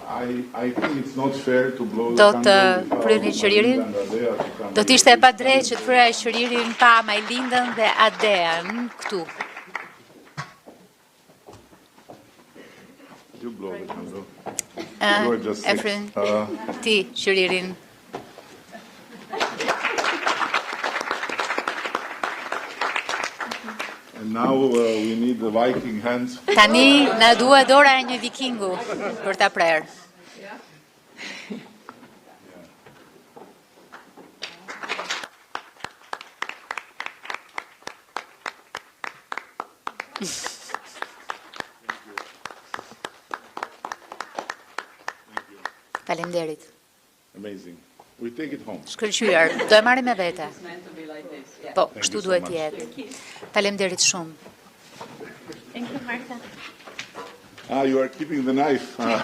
I, I think it's not fair to blow Do the të candle without fryni qiririn? Majlinda and Adea to come Do të here. ishte e padrejtë që të fryja qiririn pa Majlindën dhe Adean këtu. You blow the candle. Ë, You are just e six. fryn Uh, ti qiririn. and now uh, we need the Viking hands. Tani na duhet dora e një vikingu për ta prerë. Faleminderit. Amazing. We take it home. Shkëlqyer. Do e marrim me vete. It's meant to be like this, yeah. Po, Thank kështu you so duhet much. jetë. Faleminderit shumë. Thank you, Martha. Ah, you are keeping the knife. Ah.